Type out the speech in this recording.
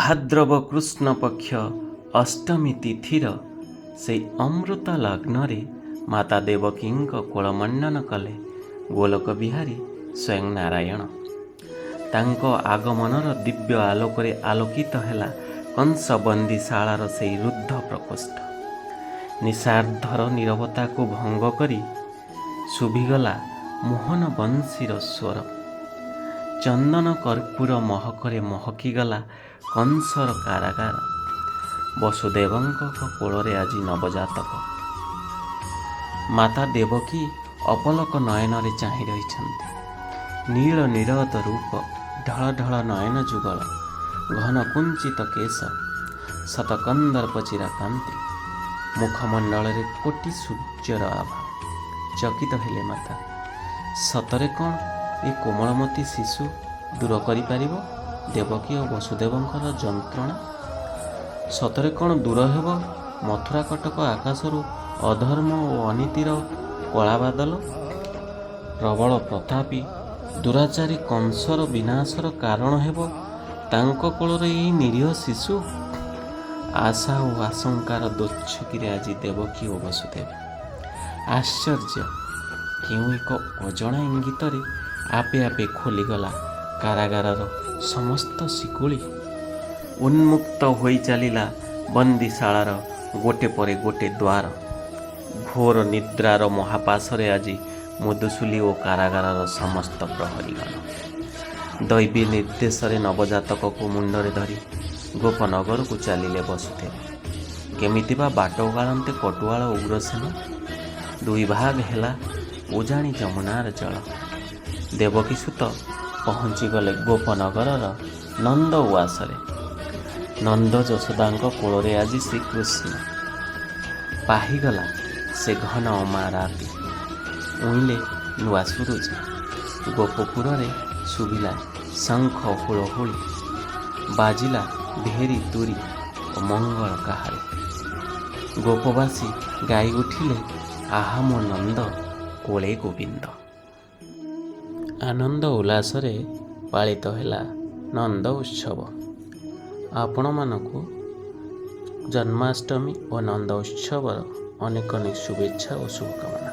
ଭାଦ୍ରବ କୃଷ୍ଣପକ୍ଷ ଅଷ୍ଟମୀ ତିଥିର ସେଇ ଅମୃତ ଲଗ୍ନରେ ମାତା ଦେବକୀଙ୍କ କୋଳମଣ୍ଡନ କଲେ ଗୋଲକ ବିହାରୀ ସ୍ୱୟଂ ନାରାୟଣ। ତାଙ୍କ ଆଗମନର ଦିବ୍ୟ ଆଲୋକରେ ଆଲୋକିତ ହେଲା କଂସ ବନ୍ଦୀଶାଳାର ସେଇ ରୁଦ୍ଧ ପ୍ରକୋଷ୍ଠ। ନିଶାର୍ଦ୍ଧର ନୀରବତାକୁ ଭଙ୍ଗ କରି ଶୁଭିଗଲା ମୋହନ ବଂଶୀର ସ୍ୱର। ଚନ୍ଦନ କର୍ପୂର ମହକରେ ମହକିଗଲା କଂସର କାରାଗାର। ବସୁଦେବଙ୍କ କୋଳରେ ଆଜି ନବଜାତକ। ମାତା ଦେବକୀ ଅପଲକ ନୟନରେ ଚାହିଁ ରହିଛନ୍ତି। ନୀଳ ନୀରଦ ରୂପ, ଢଳ ଢଳ ନୟନ ଯୁଗଳ, ଘନ କୁଞ୍ଚିତ କେଶ, ଶତକନ୍ଦର୍ପ ଚିରକାନ୍ତି, ମୁଖମଣ୍ଡଳରେ କୋଟି ସୂର୍ଯ୍ୟର ଆଭା। ଚକିତ ହେଲେ ମାତା। ସତରେ କ'ଣ ଏ କୋମଳମତି ଶିଶୁ ଦୂର କରିପାରିବ ଦେବକୀ ଓ ବସୁଦେବଙ୍କର ଯନ୍ତ୍ରଣା? ସତରେ କ'ଣ ଦୂର ହେବ ମଥୁରା କଟକ ଆକାଶରୁ ଅଧର୍ମ ଓ ଅନୀତିର କଳାବାଦଲ? ପ୍ରବଳ ପ୍ରତାପୀ ଦୁରାଚାରୀ କଂସର ବିନାଶର କାରଣ ହେବ ତାଙ୍କ କୋଳର ଏଇ ନିରୀହ ଶିଶୁ? ଆଶା ଓ ଆଶଙ୍କାର ଦୋଛକିରେ ଆଜି ଦେବକୀ ଓ ବସୁଦେବ। ଆଶ୍ଚର୍ଯ୍ୟ, କେଉଁ ଏକ ଅଜଣା ଇଙ୍ଗିତରେ ଆପେ ଆପେ ଖୋଲିଗଲା କାରାଗାରର ସମସ୍ତ ଶିକୁଳି। ଉନ୍ମୁକ୍ତ ହୋଇ ଚାଲିଲା ବନ୍ଦୀଶାଳାର ଗୋଟେ ପରେ ଗୋଟେ ଦ୍ୱାର। ଘୋର ନିଦ୍ରାର ମହାପାଶରେ ଆଜି ମୁଦୁସୁଲି ଓ କାରାଗାରର ସମସ୍ତ ପ୍ରହରୀଗଣ। ଦୈବୀ ନିର୍ଦ୍ଦେଶରେ ନବଜାତକକୁ ମୁଣ୍ଡରେ ଧରି ଗୋପନଗରକୁ ଚାଲିଲେ ବସୁଦେବ। କେମିତି ବା ବାଟ ଓଗାଳନ୍ତେ କଟୁଆଳ ଉଗ୍ରସେନ? ଦୁଇ ଭାଗ ହେଲା ଉଜାଣି ଯମୁନାର ଜଳ। ଦେବକୀସୁତ ପହଞ୍ଚିଗଲେ ଗୋପନଗରର ନନ୍ଦ ଉଆସରେ। ନନ୍ଦ ଯଶୋଦାଙ୍କ କୋଳରେ ଆଜି ଶ୍ରୀକୃଷ୍ଣ। ପାହିଗଲା ସେ ଘନ ଅମା ରାତି। ଉଇଁଲେ ନୂଆ ସୂରୁଜ। ଗୋପପୁରରେ ଶୁଭିଲା ଶଙ୍ଖ ହୁଳହୁଳି, ବାଜିଲା ଭେରୀ ତୁରୀ ଓ ମଙ୍ଗଳ କାହାଳୀ। ଗୋପବାସୀ ଗାଇ ଉଠିଲେ, ଆହା ମୋ ନନ୍ଦ କୋଳେ ଗୋବିନ୍ଦ। ଆନନ୍ଦ ଉଲ୍ଲାସରେ ପାଳିତ ହେଲା ନନ୍ଦ ଉତ୍ସବ। ଆପଣମାନଙ୍କୁ ଜନ୍ମାଷ୍ଟମୀ ଓ ନନ୍ଦ ଉତ୍ସବର ଅନେକ ଅନେକ ଶୁଭେଚ୍ଛା ଓ ଶୁଭକାମନା।